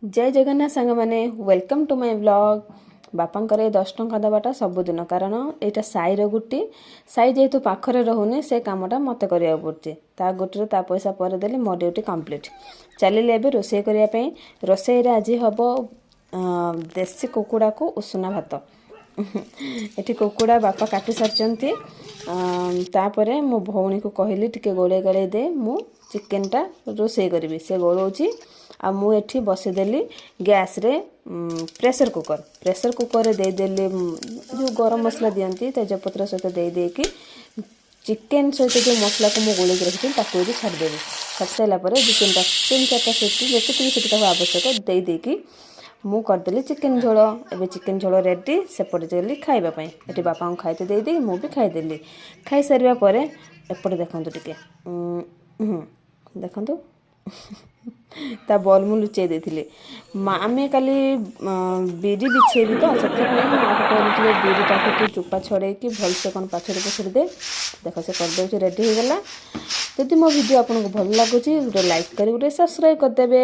ଜୟ ଜଗନ୍ନାଥ ସାଙ୍ଗମାନେ, welcome to my vlog. ବାପାଙ୍କର ଏ 10 ଟଙ୍କା ଦେବାଟା ସବୁଦିନ, କାରଣ ଏଇଟା ସାଇର ଗୁଟି। ସାଇ ଯେହେତୁ ପାଖରେ ରହୁନି, ସେ କାମଟା ମୋତେ କରିବାକୁ ପଡ଼ୁଛି। ତା ଗୁଟିରେ ତା ପଇସା ପରେ ଦେଲେ ମୋ ଡ୍ୟୁଟି କମ୍ପ୍ଲିଟ୍। ଚାଲିଲେ ଏବେ ରୋଷେଇ କରିବା ପାଇଁ। ରୋଷେଇରେ ଆଜି ହେବ ଦେଶୀ କୁକୁଡ଼ାକୁ ଉଷୁନା ଭାତ। ଏଠି କୁକୁଡ଼ା ବାପା କାଟି ସାରିଛନ୍ତି। ତାପରେ ମୋ ଭଉଣୀକୁ କହିଲି, ଟିକେ ଗୋଳେଇ ଗୋଳେଇ ଦେ, ମୁଁ ଚିକେନଟା ରୋଷେଇ କରିବି। ସେ ଗୋଳଉଛି ଆଉ ମୁଁ ଏଠି ବସେଇଦେଲି ଗ୍ୟାସ୍ରେ ପ୍ରେସର କୁକର୍। ପ୍ରେସର କୁକର୍ରେ ଦେଇଦେଲି ଯେଉଁ ଗରମ ମସଲା ଦିଅନ୍ତି, ତେଜପତ୍ର ସହିତ ଦେଇ ଦେଇକି ଚିକେନ୍ ସହିତ ଯେଉଁ ମସଲାକୁ ମୁଁ ଗୋଳେଇକି ରଖିଥିଲି, ତାକୁ ଏଠି ଛାଡ଼ିଦେବି। ଛାଡ଼ି ସାରିଲା ପରେ ଦୁଇ ତିନିଟା, ତିନି ଚାରିଟା ସିଟି, ଯେତିକି ବି ସିଟି ତାକୁ ଆବଶ୍ୟକ, ଦେଇ ଦେଇକି ମୁଁ କରିଦେଲି ଚିକେନ୍ ଝୋଳ। ଏବେ ଚିକେନ୍ ଝୋଳ ରେଡ଼ି। ସେପଟେ ଗଲି ଖାଇବା ପାଇଁ। ଏଠି ବାପାଙ୍କୁ ଖାଇତେ ଦେଇଦେଇ ମୁଁ ବି ଖାଇଦେଲି। ଖାଇସାରିବା ପରେ ଏପଟେ ଦେଖନ୍ତୁ ଟିକେ, ଦେଖନ୍ତୁ, ତା ବଲ୍ ମୁଁ ଲୁଚେଇ ଦେଇଥିଲି। ମା ଆମେ କାଲି ବିରି ବିଛେଇବି ତ, ସେଥିପାଇଁ ମାଆକୁ କହିଲି, ଟିକେ ବିରିଟାକୁ ତୁ ଚୋପା ଛଡ଼େଇକି ଭଲସେ କ'ଣ ପାଛୁଡ଼ି ପଛୁଡ଼ି ଦେ। ଦେଖ, ସେ କରିଦେଉଛି, ରେଡ଼ି ହେଇଗଲା। ଯଦି ମୋ ଭିଡ଼ିଓ ଆପଣଙ୍କୁ ଭଲ ଲାଗୁଛି, ଗୋଟେ ଲାଇକ୍ କରି ଗୋଟେ ସବସ୍କ୍ରାଇବ୍ କରିଦେବେ।